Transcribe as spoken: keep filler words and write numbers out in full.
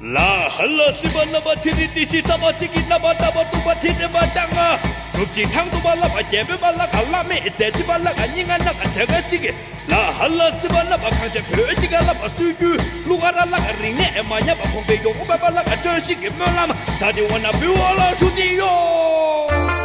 ལ་ཧ་ལ་སྲིད་པ་རྣམ་པ་ཐི་རི་ཏི་ཤི་ས་པ་གཅིག་གི་རྣམ་པ་རྣམ་པ་གཏུམ་པ་ཐི་རི་པ་ལྟ་ང་། གྲུབ་ཆེན་ཐང་སྟོང་པ་ལ་བ་རྒྱལ་པོའི་པ་ལ་ག་བླ་མེད་རྫས་ཅི་པ་ལ་ག་སྙི་ང་ན་ག་དེ་ག་གཅིག་གི། ལ་ཧ་ལ་སྲིད་པ་རྣམ་པ་གང་ཆེ་བོད་ཤི་ག་ལ་བ་སུས་རྒྱུ། ལུ་ག་ར་ལ་ག་རིང་ནས་མ་ཉམས་པ་ཁོང་པའི་ཡོང་པ་པ་ལ་ག་བཀྲ་ཤིས་ཀྱི་སྨོན་ལམ་ད་དེ་འོ་ན་བུ་འོ་ལ་ཞུ་གི་ཡོད།